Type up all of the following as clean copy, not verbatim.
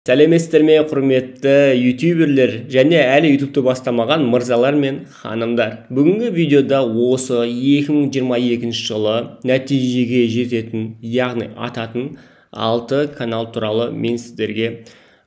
Сәлеметсіздер ме, құрметті ютуберлер және әлі ютубты бастамаған мырзалар мен ханымдар. Бүгінгі видеода осы 2022 жылы нәтижеге жететін, яғни ататын 6 канал туралы мен сіздерге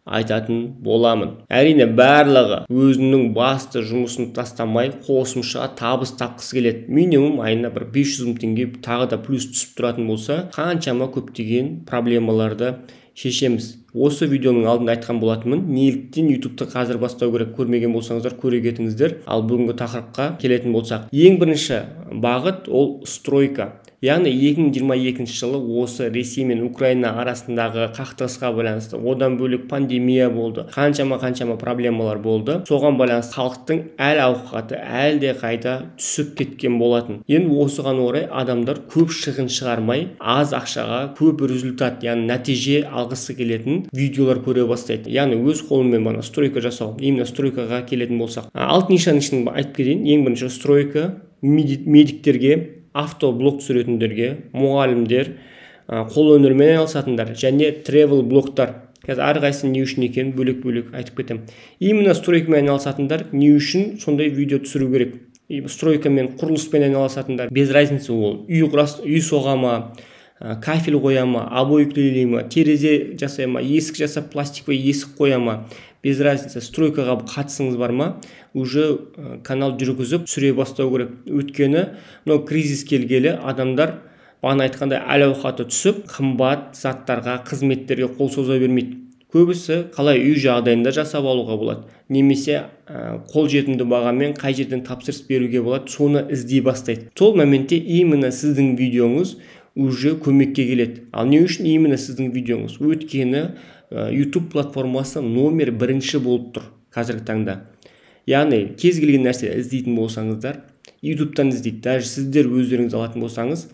айтатын боламын. Әрине, барлығы өзінің басты жұмысын тастамай қосымша табыс тапқысы келеді. Минимум айына бір 500 мың теңге тағы да плюс түсіп тұратын болса, қаншама көптеген проблемаларды шешеміз. Осы видеоның алдында айтқан болатынмын, неліктен ютубты қазір бастау керек, көрмеген болсаңыздар көре кетіңіздер. Ал бүгінгі тақырыпқа келетін болсақ, ең бірінші бағыт ол стройка. Яғни 2022 жылы осы Ресей мен Украина арасындағы қақтығысқа байланысты, одан бөлек пандемия болды, қаншама проблемалар болды. Соған байланысты халықтың әл ауқаты әлде қайта түсіп кеткен болатын. Енді осыған орай адамдар көп шығын шығармай, аз ақшаға көп результат, яғни нәтиже алғысы келетін видеолар көре бастайды. Яғни өз қолымен бана стройка жасау, именно стройкаға келетін болсақ. Алты нишаның ішін айтып кетейін. Ең бірінші стройка, медиктерге, автоблог түсіретіндерге, мұғалімдер, қолөнермен айналысатындар және travel блогтар. Қазір әрқайсысы не үшін екенін бөлек-бөлек айтып кетемін. Именно стройкамен айналысатындар не үшін сондай видео түсіру керек? Стройкамен, құрылыспен айналысатындар, без разницы, ол үй құрас, үй соға ма, кафель қоя ма, обои клейлей ма, терезе жасай ма, есік жасап пластиковый есік қоя ма, без разницы, стройкаға қатысыңыз бар ма, уже канал жүргізіп түсіре бастау керек. Өйткені мынау кризис келгелі адамдар бағана айтқандай әл ауқаты түсіп, қымбат заттарға, қызметтерге қол соза бермейді. Көбісі қалай үй жағдайында жасап алуға болады, немесе қолжетімді бағамен қай жерден тапсырыс беруге болады, соны іздей бастайды. Сол моментте именно сіздің видеоңыз уже көмекке келеді. Ал не үшін именно сіздің видеоңыз? Өйткені YouTube платформасы номер бірінші болып тұр қазіргі таңда. Яғни кез келген нәрсе іздейтін болсаңыздар, YouTube'тан іздейді. Даже сіздер өздеріңіз алатын болсаңыз,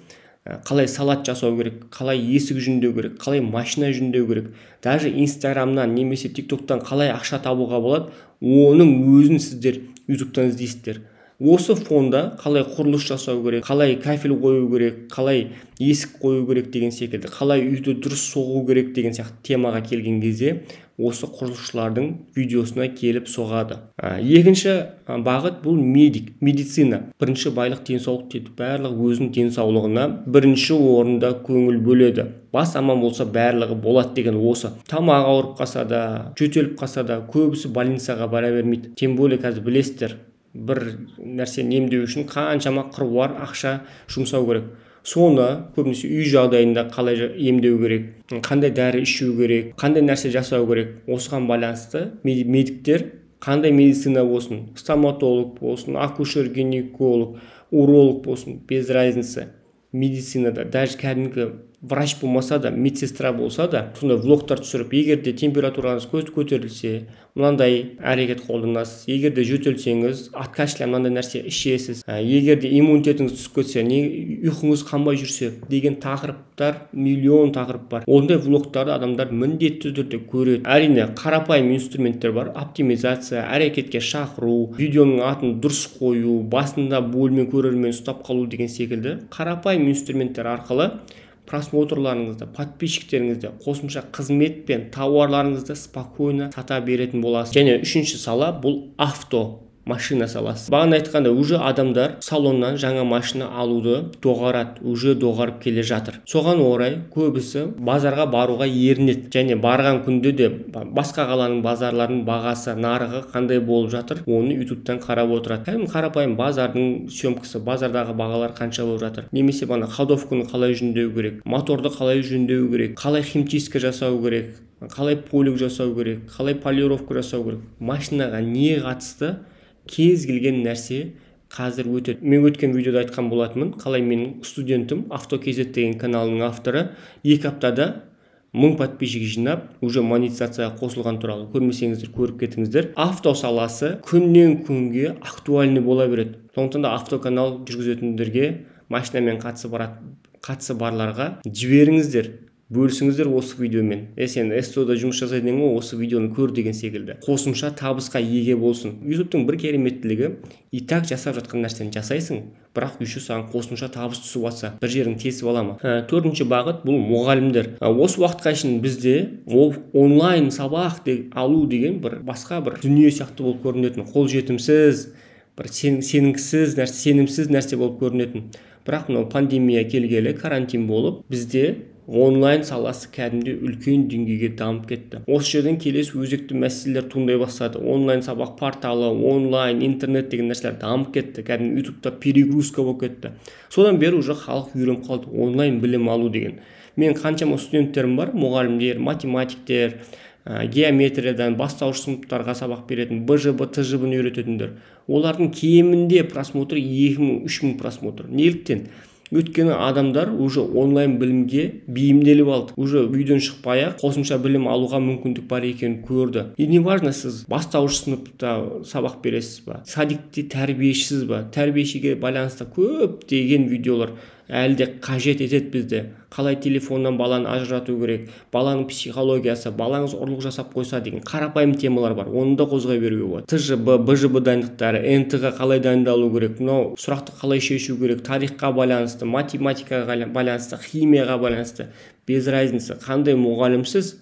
қалай салат жасау керек, қалай есік жөндеу керек, қалай машина жөндеу керек, даже Инстаграмнан немесе TikTok'тан қалай ақша табуға болады, оның өзін сіздер YouTube'тан іздейсіздер. Осы фонда қалай құрылыс жасау керек, қалай кафель қою керек, қалай есік қою керек деген секілді, қалай үйді дұрыс соғу керек деген сияқты темаға келген кезде осы құрылысшылардың видеосына келіп соғады. Екінші бағыт бұл медик, медицина. Бірінші байлық денсаулық дейді. Барлығы өзінің денсаулығына бірінші орында көңіл бөледі. Бас аман болса барлығы болады деген осы. Тамағы ауырып қалса да, жөтеліп қалса да, көбісі больницаға бара бермейді. Тем более қазір білесіздер, бір нәрсені емдеу үшін қаншама қыруар ақша жұмсау керек. Соны көбінесе үй жағдайында қалай емдеу керек, қандай дәрі ішу керек, қандай нәрсе жасау керек, осыған байланысты медиктер қандай медицина болсын, стоматолог болсын, акушер гинеколог, уролог болсын, без разницы, медицинада даже кәдімгі врач болмаса да, медсестра болса да, сондай влогтар түсіріп, егер де температураңыз көтерілсе, мынандай әрекет қолданасыз, егер де жөтелсеңіз, от кашля мынандай нәрсе ішесіз, егер де иммунитетіңіз түсіп кетсе, не ұйқыңыз қанбай жүрсе деген тақырыптар, миллион тақырып бар. Ондай влогтарды адамдар міндетті түрде көреді. Әрине, қарапайым инструменттер бар: оптимизация, әрекетке шақыру, видеоның атын дұрыс қою, басында бөлме көрермен ұстап қалу деген секілді қарапайым инструменттер арқылы просмотрларыңызды, подписчиктеріңізді, қосымша қызмет пен тауарларыңызды спокойно сата беретін боласыз. Және үшінші сала бұл авто, машина саласы. Бағана айтқанда, уже адамдар салоннан жаңа машина алуды доғарады, уже доғарып келе жатыр. Соған орай көбісі базарға баруға ерінеді. Және барған күнде де басқа қаланың базарларының бағасы, нарығы қандай болып жатыр, оны YouTube'тан қарап отырады. Кәдімгі қарапайым базардың съемкасы, базардағы бағалар қанша болып жатыр, немесе бағана ходовканы қалай жөндеу керек, моторды қалай жөндеу керек, қалай химчистка жасау керек, қалай полик жасау керек, қалай полировка жасау керек, машинаға не қатысты кез келген нәрсе қазір өтеді. Мен өткен видеода айтқан болатынмын, қалай менің студентім Авто KZ деген каналының авторы 2 аптада 1000 подписчик жинап, уже монетизацияға қосылған туралы. Көрмесеңіздер көріп кетіңіздер. Авто саласы күннен күнге актуальный бола береді. Сондықтан да автоканал жүргізетіндерге, машинамен қатысы барларға жіберіңіздер. Бөлісіңіздер осы видеомен. Сен СТО-да жұмыс жасайтын едің ғой, осы видеоны көр деген секілді. Қосымша табысқа еге болсын. YouTube-тың бір кереметтілігі, и так жасап жатқан нәрсені жасайсың, бірақ еще саған қосымша табыс түсіп жатса, бір жерің тесіп ала ма? Төртінші бағыт бұл мұғалімдер. Осы уақытқа шейін бізде онлайн сабақ алу деген бір басқа бір дүние сияқты болып көрінетін, қолжетімсіз, бір сенімсіз нәрсе, сенімсіз нәрсе болып көрінетін. Бірақ мынау пандемия келгелі, карантин болып, бізде онлайн саласы кәдімгідей үлкен деңгейге дамып кетті. Осы жерден келесі өзекті мәселелер туындай бастады. Онлайн сабақ порталы, онлайн интернет деген нәрселер дамып кетті. Кәдімгі YouTube-та перегрузка болып кетті. Содан бері уже халық үйреніп қалды онлайн білім алу деген. Мен қаншама студенттерім бар, мұғалімдер, математиктер, геометриядан бастауыш сыныптарға сабақ беретін, БЖБ, ТЖБ-ны үйрететіндер. Олардың кемінде просмотр 2000-3000 просмотр. Неліктен? Өйткені адамдар уже онлайн білімге бейімделіп алды. Уже үйден шықпай-ақ қосымша білім алуға мүмкіндік бар екенін көрді. И не важно, сіз бастауыш сыныпта сабақ бересіз ба, садикте тәрбиешісіз ба, тәрбиешіге байланысты көптеген видеолар әлі де қажет етеді бізде. Қалай телефоннан баланы ажырату керек, баланың психологиясы, балаңыз ұрлық жасап қойса деген қарапайым темалар бар, оны да қозғай беруге болады. ТЖБ, БЖБ дайындықтары, НТ-ға қалай дайындалу керек, мынау сұрақты қалай шешу керек, тарихқа байланысты, математикаға байланысты, химияға байланысты, без разницы, қандай мұғалімсіз,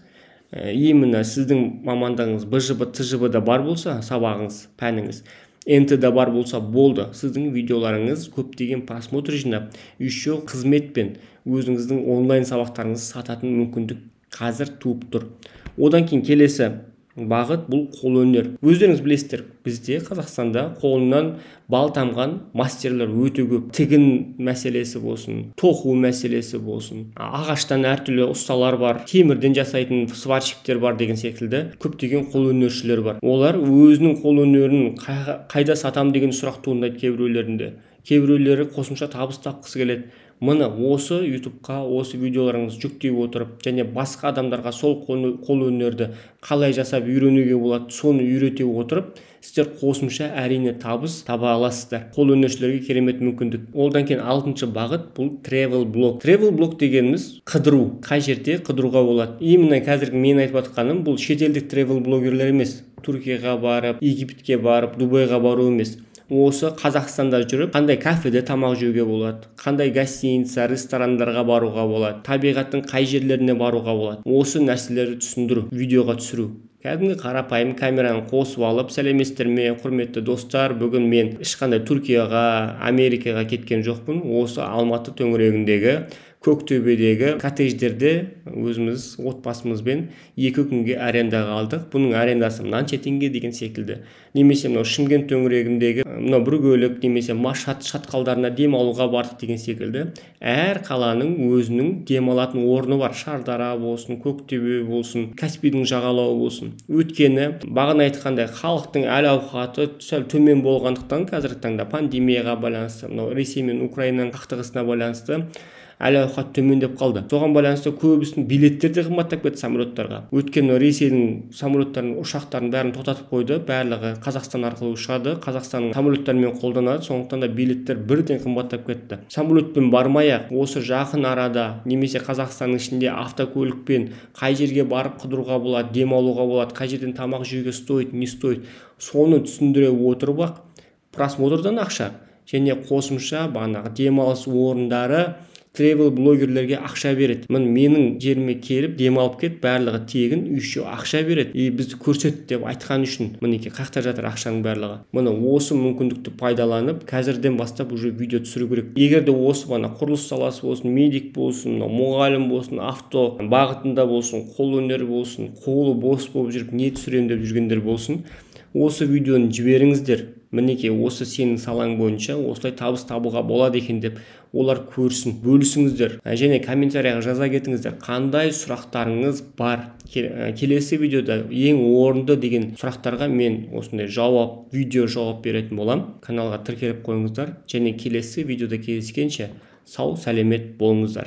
именно сіздің мамандығыңыз БЖБ, ТЖБ-да бар болса, сабағыңыз, пәніңіз, НТ-да бар болса болды, сіздің видеоларыңыз көптеген просмотр жинап, еще қызметпен өзіңіздің онлайн сабақтарыңызды сататын мүмкіндік қазір туып тұр. Одан кейін келесі бағыт бұл қолөнер. Өздеріңіз білесіздер, бізде Қазақстанда қолынан бал тамған мастерлер өте көп. Тігін мәселесі болсын, тоқу мәселесі болсын, ағаштан әртүрлі ұсталар бар, темірден жасайтын сварщиктер бар деген секілді көптеген қолөнершілер бар. Олар өзінің қолөнерін қайда сатам деген сұрақ туындайды кейбіреулерінде. Кейбіреулері қосымша табыс тапқысы келеді. Міне осы YouTube-қа осы видеоларыңызды жүктей отырып, және басқа адамдарға сол қолөнерді қалай жасап үйренуге болады, соны үйрете отырып, сіздер қосымша әрине табыс таба аласыздар. Қолөнершілерге керемет мүмкіндік. Одан кейін алтыншы бағыт бұл travel blog. Travel blog дегеніміз қыдыру. Қай жерде қыдыруға болады? Именно қазіргі мен айтып жатқаным бұл шетелдік travel блогерлер емес. Түркияға барып, Египетке барып, Дубайға бару емес. Осы Қазақстанда жүріп, қандай кафеде тамақ жеуге болады, қандай гостиница, ресторандарға баруға болады, табиғаттың қай жерлеріне баруға болады. Осы нәрселерді түсіндіру, видеоға түсіру. Кәдімгі қарапайым камераны қосып алып, сәлеметсіздер ме, құрметті достар, бүгін мен ешқандай Түркияға, Америкаға кеткен жоқпын. Осы Алматы төңірегіндегі Көктөбедегі коттедждерде өзіміз отбасымызбен 2 күнге арендаға алдық. Бұның арендасы мынанша теңге деген секілді. Немесе мынау Шымкент төңірегіндегі мынау Бүргөлік немесе Машат шатқалдарына дем алуға бардық деген секілді. Әр қаланың өзінің демалатын орны бар. Шардара болсын, Көктөбе болсын, Каспийдің жағалауы болсын. Өйткені бағана айтқандай халықтың әл-ауқаты сәл төмен болғандықтан қазіргі таңда пандемияға байланысты, мынау Ресей мен Украинаның қақтығысына байланысты әл-ауқат төмендеп қалды. Соған байланысты көбісінің билеттері де қымбаттап кетті самолеттарға. Өйткені Ресейдің самолеттарын, ұшақтарын бәрін тоқтатып қойды. Барлығы Қазақстан арқылы ұшады. Қазақстанның самолеттерімен қолданады. Сондықтан да билеттер бірден қымбаттап кетті. Самолетпен бармай-ақ осы жақын арада немесе Қазақстанның ішінде автокөлікпен қай жерге барып қыдыруға болады, демалуға болады, қай жерден тамақ жеуге стоит, не стоит, соны түсіндіре отырып-ақ просмотрдан ақша және қосымша бағанағы демалыс орындары travel блогерлерге ақша береді. Міне менің жеріме келіп демалып кет, барлығы тегін, еще ақша береді. И бізді көрсет деп айтқан үшін мінекей қақта жатыр ақшаның барлығы. Міне осы мүмкіндікті пайдаланып қазірден бастап уже видео түсіру керек. Егер де осы бана құрылыс саласы болсын, медик болсын, мұғалім болсын, авто бағытында болсын, қолөнер болсын, қолы бос болып жүріп не түсіремін деп жүргендер болсын, осы видеоны жіберіңіздер. Мінекей осы сенің салаң бойынша осылай табыс табуға болады екен деп олар көрсін, бөлісіңіздер және комментарияға жаза кетіңіздер, қандай сұрақтарыңыз бар. Келесі видеода ең орынды деген сұрақтарға мен осындай жауап, видео жауап беретін болам. Каналға тіркеліп қойыңыздар және келесі видеода кездескенше сау сәлемет болыңыздар.